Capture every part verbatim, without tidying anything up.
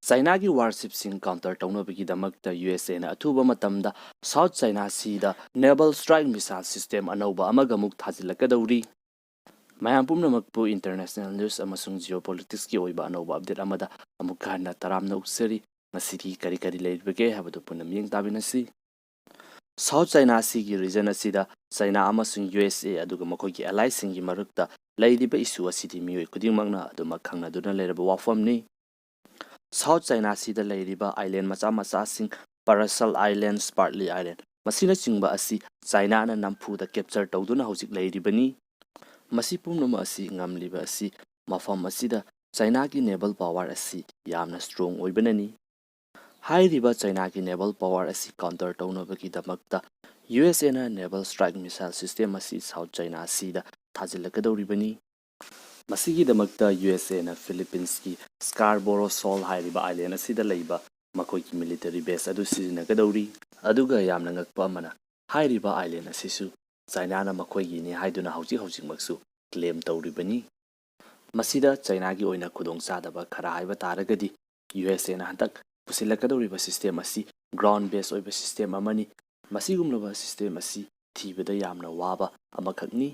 ꯆꯥꯏꯅꯥꯒꯤ ꯋꯥꯔꯁꯤꯞꯁꯤꯡ ꯀꯥꯎꯟꯇꯔ ꯇꯧꯅꯕꯒꯤꯗꯃꯛꯇ U S ꯑꯦꯅ ꯑꯊꯨꯕ ꯃꯇꯝꯗ ꯁꯥꯎꯠ ꯆꯥꯏꯅꯥ ꯁꯤꯗ ꯅꯦꯚꯜ ꯁ꯭ꯇ꯭ꯔꯥꯏꯛ ꯃꯤꯁꯥꯏꯜ ꯁꯤꯁꯇꯦꯝ ꯑꯅꯧꯕ ꯑꯃꯒ ꯑꯃꯨꯛ ꯊꯥꯖꯤꯜꯂꯛꯀꯗꯧꯔꯤ꯫ ꯃꯌꯥꯝ ꯄꯨꯝꯅꯃꯛꯄꯨ ꯏꯟꯇꯔꯅꯦꯁꯅꯦꯜ ꯅ꯭ꯌꯨꯁ ꯑꯃꯁꯨꯡ ꯖꯤꯑꯣꯄꯣꯂꯤꯇꯤꯛꯁꯀꯤ ꯑꯣꯏꯕ ꯑꯅꯧꯕ ꯑꯞꯗꯦꯠ ꯑꯃꯗ ꯑꯃꯨꯛꯀ ꯍꯟꯅ ꯇꯔꯥꯝꯅ ꯑꯣꯛꯆꯔꯤ꯫ ꯉꯁꯤꯗꯤ ꯀꯔꯤ ꯀꯔꯤ ꯂꯩꯔꯤꯕꯒꯦ ꯍꯥꯏꯕꯗꯨ ꯄꯨꯟꯅ ꯃꯤꯠꯌꯦꯡ ꯇꯥꯃꯤꯟꯅꯁꯤ꯫ ꯁꯥꯎꯠ ꯆꯥꯏꯅꯥ ꯁꯤꯒꯤ ꯔꯤꯖꯟ ꯑꯁꯤꯗ ꯆꯥꯏꯅꯥ ꯑꯃꯁꯨꯡ ꯌꯨ ꯑꯦꯁ ꯑꯦ ꯑꯗꯨꯒ ꯃꯈꯣꯏꯒꯤ ꯑꯦꯂꯥꯏꯁꯤꯡꯒꯤ ꯃꯔꯛꯇ ꯂꯩꯔꯤꯕ ꯏꯁꯨ ꯑꯁꯤꯗꯤ ꯃꯤꯑꯣꯏ ꯈꯨꯗꯤꯡꯃꯛꯅ ꯑꯗꯨꯃꯛ ꯈꯪꯅꯗꯨꯅ ꯂꯩꯔꯕ ꯋꯥꯐꯝꯅꯤ꯫ ꯁꯥꯎꯠ ꯆꯥꯏꯅꯥ ꯁꯤꯗ ꯂꯩꯔꯤꯕ ꯑꯥꯏꯂꯦꯟ ꯃꯆꯥ ꯃꯆꯥꯁꯤꯡ, ꯄꯥꯔꯁꯜ ꯑꯥꯏꯂꯦꯟ, ꯁ꯭ꯄꯥꯔꯠꯂꯤ ꯑꯥꯏꯂꯦꯟ, ꯃꯁꯤꯅꯆꯤꯡꯕ ꯑꯁꯤ ꯆꯥꯏꯅꯥꯅ ꯅꯝꯐꯨꯗ ꯀꯦꯞꯆꯔ ꯇꯧꯗꯨꯅ ꯍꯧꯖꯤꯛ ꯂꯩꯔꯤꯕꯅꯤ꯫ ꯃꯁꯤ ꯄꯨꯝꯅꯃꯛ ꯑꯁꯤ ꯉꯝꯂꯤꯕ ꯑꯁꯤ ꯃꯐꯝ ꯑꯁꯤꯗ ꯆꯥꯏꯅꯥꯒꯤ ꯅꯦꯚꯜ ꯄꯥꯋꯔ ꯑꯁꯤ ꯌꯥꯝꯅ ꯁ꯭ꯇꯔꯣꯡ ꯑꯣꯏꯕꯅꯅꯤ꯫ ꯍꯥꯏꯔꯤꯕ ꯆꯥꯏꯅꯥꯒꯤ ꯅꯦꯚꯜ ꯄꯥꯋꯔ ꯑꯁꯤ ꯀꯥꯎꯟꯇꯔ ꯇꯧꯅꯕꯒꯤꯗꯃꯛꯇ ꯌꯨ ꯑꯦꯁ ꯑꯦꯅ ꯅꯦꯚꯜ ꯁ꯭ꯇ꯭ꯔꯥꯏꯛ ꯃꯤꯁꯥꯏꯜ ꯁꯤꯁꯇꯦꯝ ꯑꯁꯤ ꯁꯥꯎꯠ ꯆꯥꯏꯅꯥ ꯁꯤꯗ ꯊꯥꯖꯤꯜꯂꯛꯀꯗꯧꯔꯤꯕꯅꯤ꯫ ꯃꯁꯤꯒꯤꯗꯃꯛꯇ ꯌꯨ ꯑꯦꯁ ꯑꯦꯅ ꯐꯤꯂꯤꯄꯤꯟꯁꯀꯤ ꯁ꯭ꯀꯥꯔꯕꯣꯔꯣ ꯁꯣꯜ ꯍꯥꯏꯔꯤꯕ ꯑꯥꯏꯂꯦꯟ ꯑꯁꯤꯗ ꯂꯩꯕ ꯃꯈꯣꯏꯒꯤ ꯃꯤꯂꯤꯇꯔꯤ ꯕꯦꯁ ꯑꯗꯨ ꯁꯤꯖꯤꯟꯅꯒꯗꯧꯔꯤ꯫ ꯑꯗꯨꯒ ꯌꯥꯝꯅ ꯉꯛꯄ ꯑꯃꯅ, ꯍꯥꯏꯔꯤꯕ ꯑꯥꯏꯂꯦꯟ ꯑꯁꯤꯁꯨ ꯆꯥꯏꯅꯥꯅ ꯃꯈꯣꯏꯒꯤꯅꯤ ꯍꯥꯏꯗꯨꯅ ꯍꯧꯖꯤꯛ ꯍꯧꯖꯤꯛꯃꯛꯁꯨ ꯀ꯭ꯂꯦꯝ ꯇꯧꯔꯤꯕꯅꯤ꯫ ꯃꯁꯤꯗ ꯆꯥꯏꯅꯥꯒꯤ ꯑꯣꯏꯅ ꯈꯨꯗꯣꯡꯆꯥꯗꯕ ꯈꯔ ꯍꯥꯏꯕ ꯇꯥꯔꯒꯗꯤ, ꯌꯨ ꯑꯦꯁ ꯑꯦꯅ ꯍꯟꯗꯛ ꯄꯨꯁꯤꯜꯂꯛꯀꯗꯧꯔꯤꯕ ꯁꯤꯁꯇꯦꯝ ꯑꯁꯤ ꯒ꯭ꯔꯥꯎꯟ ꯕꯦꯁ ꯑꯣꯏꯕ ꯁꯤꯁꯇꯦꯝ ꯑꯃꯅꯤ꯫ ꯃꯁꯤꯒꯨꯝꯂꯕ ꯁꯤꯁꯇꯦꯝ ꯑꯁꯤ ꯊꯤꯕꯗ ꯌꯥꯝꯅ ꯋꯥꯕ ꯑꯃꯈꯛꯅꯤ꯫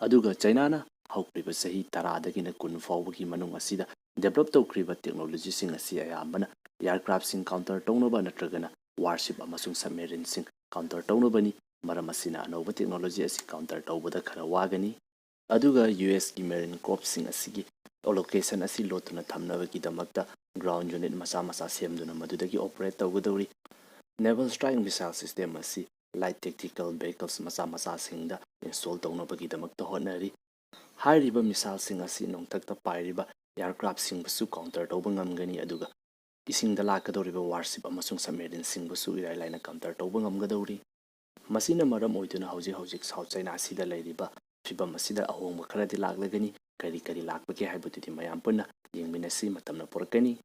ꯑꯗꯨꯒ ꯆꯥꯏꯅꯥꯅ ꯍꯧꯈꯤꯕ ꯆꯍꯤ ꯇꯔꯥꯗꯒꯤꯅ ꯀꯨꯟ ꯐꯥꯎꯕꯒꯤ ꯃꯅꯨꯡ ꯑꯁꯤꯗ ꯗꯦꯕꯂꯞ ꯇꯧꯈ꯭ꯔꯤꯕ ꯇꯦꯛꯅꯣꯂꯣꯖꯤꯁꯤꯡ ꯑꯁꯤ ꯑꯌꯥꯝꯕꯅ ꯑꯦꯌꯔꯀ꯭ꯔꯥꯐꯁꯤꯡ ꯀꯥꯎꯟꯇꯔ ꯇꯧꯅꯕ ꯅꯠꯇ꯭ꯔꯒꯅ ꯋꯥꯔꯁꯤꯞ ꯑꯃꯁꯨꯡ ꯁꯕꯃꯦꯔꯤꯟꯁꯤꯡ ꯀꯥꯎꯟꯇꯔ ꯇꯧꯅꯕꯅꯤ꯫ ꯃꯔꯝ ꯑꯁꯤꯅ ꯑꯅꯧꯕ ꯇꯦꯛꯅꯣꯂꯣꯖꯤ ꯑꯁꯤ ꯀꯥꯎꯟꯇꯔ ꯇꯧꯕꯗ ꯈꯔ ꯋꯥꯒꯅꯤ꯫ ꯑꯗꯨꯒ ꯌꯨ ꯑꯦꯁꯀꯤ ꯃꯦꯔꯤꯟ ꯀꯣꯔꯞꯁꯤꯡ ꯑꯁꯤꯒꯤ ꯑꯣꯂꯣꯀꯦꯁꯟ ꯑꯁꯤ ꯂꯣꯠꯇꯨꯅ ꯊꯝꯅꯕꯒꯤꯗꯃꯛꯇ ꯒ꯭ꯔꯥꯎꯟ ꯌꯨꯅꯤꯠ ꯃꯆꯥ ꯃꯆꯥ ꯁꯦꯝꯗꯨꯅ ꯃꯗꯨꯗꯒꯤ ꯑꯣꯄꯔꯦꯠ ꯇꯧꯒꯗꯧꯔꯤ꯫ ꯅꯦꯚꯜ ꯁ꯭ꯇ꯭ꯔꯥꯏꯛ ꯃꯤꯁꯥꯏꯜ ꯁꯤꯁꯇꯦꯝ ꯑꯁꯤ ꯂꯥꯏꯠ ꯇꯦꯛꯇꯤꯀꯦꯜ ꯚꯦꯍꯤꯀꯜꯁ ꯃꯆꯥ ꯃꯆꯥꯁꯤꯡꯗ ꯏꯟꯁꯇꯣꯜ ꯇꯧꯅꯕꯒꯤꯗꯃꯛꯇ ꯍꯣꯠꯅꯔꯤ꯫ ꯍꯥꯏꯔꯤꯕ ꯃꯤꯁꯥꯏꯜꯁꯤꯡ ꯑꯁꯤ ꯅꯣꯡꯊꯛꯇ ꯄꯥꯏꯔꯤꯕ ꯑꯦꯌꯔꯀ꯭ꯔꯥꯐꯁꯤꯡꯕꯨꯁꯨ ꯀꯥꯎꯟꯇꯔ ꯇꯧꯕ ꯉꯝꯒꯅꯤ, ꯑꯗꯨꯒ ꯏꯁꯤꯡꯗ ꯂꯥꯛꯀꯗꯧꯔꯤꯕ ꯋꯥꯔꯁꯤꯞ ꯑꯃꯁꯨꯡ ꯁꯕꯃꯦꯔꯤꯟꯁꯤꯡꯕꯨꯁꯨ ꯏꯔꯥꯏ ꯂꯥꯏꯅ ꯀꯥꯎꯟꯇꯔ ꯇꯧꯕ ꯉꯝꯒꯗꯧꯔꯤ꯫ ꯃꯁꯤꯅ ꯃꯔꯝ ꯑꯣꯏꯗꯨꯅ ꯍꯧꯖꯤꯛ ꯍꯧꯖꯤꯛ ꯁꯥꯎꯠ ꯆꯥꯏꯅꯥ ꯑꯁꯤꯗ ꯂꯩꯔꯤꯕ ꯐꯤꯕꯝ ꯑꯁꯤꯗ ꯑꯍꯣꯡꯕ ꯈꯔꯗꯤ ꯂꯥꯛꯂꯒꯅꯤ꯫ ꯀꯔꯤ ꯀꯔꯤ ꯂꯥꯛꯄꯒꯦ ꯍꯥꯏꯕꯗꯨꯗꯤ ꯃꯌꯥꯝ ꯄꯨꯟꯅ ꯌꯦꯡꯃꯤꯟꯅꯁꯤ, ꯃꯇꯝꯅ ꯄꯨꯔꯛꯀꯅꯤ꯫